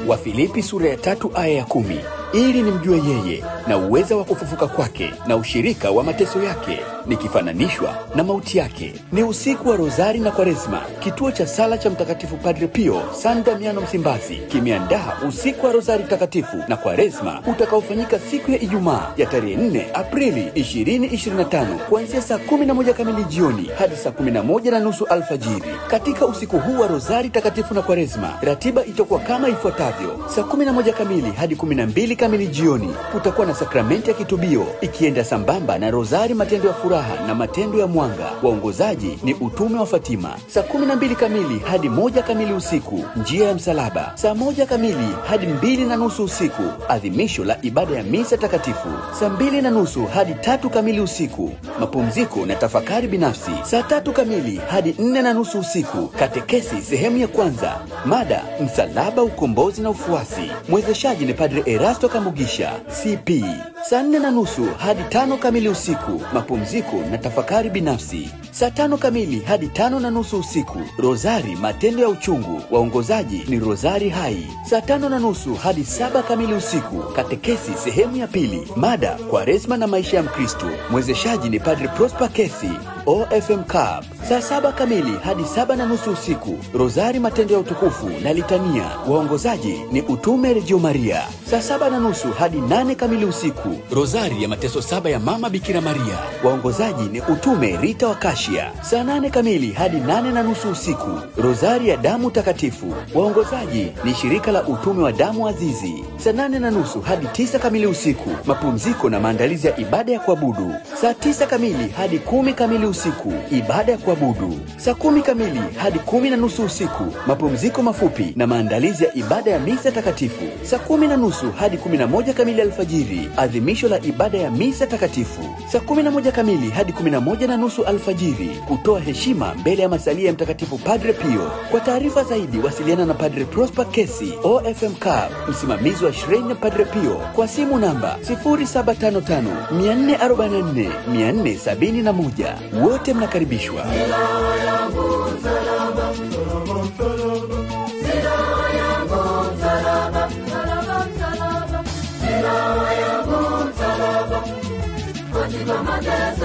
Wafilipi sura ya 3 aya ya 10, ili nimjue yeye na uweza wa kufufuka kwake na ushirika wa mateso yake, nikifananishwa na mauti yake. Ni usiku wa Rozari na Kwaresma. Kituo cha sala cha Mtakatifu Padre Pio San Damiano Msimbazi kimeandaa usiku wa Rozari Takatifu na Kwaresma utakaofanyika siku ya Ijumaa ya tarehe 4 Aprili 2025 kuanzia saa 11 kamili jioni hadi saa 11:30 alfajiri. Katika usiku huu wa Rozari Takatifu na Kwaresma, ratiba itakuwa kama ifuatavyo: saa 11 kamili hadi 12 kamili jioni kutakuwa na sakramenti ya kitubio ikienda sambamba na Rozari, matendo ya furaha na matendo ya mwanga. Waongozaji ni utume wa Fatima. Saa 12 kamili hadi 1 kamili usiku, njia ya msalaba. Saa 1 kamili hadi 2:30 usiku, adhimisho la ibada ya misa takatifu. Saa 2:30 hadi 3 kamili usiku, mapumziko na tafakari binafsi. Saa 3 kamili hadi 4:30 usiku, katekesi sehemu ya kwanza, mada msalaba, ukombozi na ufuasi. Mwezeshaji ni Padre Erasto Kamugisha CP. Saa 4:30 hadi 5 kamili usiku, mapumziko na tafakari binafsi. Saa 5 kamili hadi 5:30 usiku, Rozari, matendo ya uchungu. Waongozaji ni Rozari Hai. Saa 5:30 hadi 7 kamili usiku, katekesi sehemu ya pili, mada Kwaresma na maisha ya Mkristo. Mwezeshaji ni Padre Prosper Kesi OFM Cup. Saa 7 kamili hadi 7:30 usiku, Rozari, matendo ya utukufu na litania. Waongozaji ni utume Reggio Maria. Saa 7:30 hadi 8 kamili usiku, Rozari ya mateso 7 ya Mama Bikira Maria. Waongozaji ni utume Rita wa Kashia. Saa 8 kamili hadi 8:30 usiku, Rozari ya damu takatifu. Waongozaji ni shirika la utume wa damu azizi. Saa 8:30 hadi 9 kamili usiku, mapumziko na maandalizi ya ibada ya kuabudu. Saa 9 kamili hadi 10 kamili usiku, ibada ya kuabudu. Saa 10 kamili hadi 10:30 usiku, mapumziko mafupi na maandalizi ya ibada ya misa takatifu. Saa 10:30 hadi 11 kamili alfajiri, adhimisho la ibada ya misa takatifu. Saa 11 kamili hadi 11:30 alfajiri, kutoa heshima mbele ya masalia ya Mtakatifu Padre Pio. Kwa taarifa zaidi wasiliana na Padre Prosper Kesi OFM Cup, msimamizi wa shrine ya Padre Pio, kwa simu namba 0755 444 471. Wote mnakaribishwa. Katika mateso.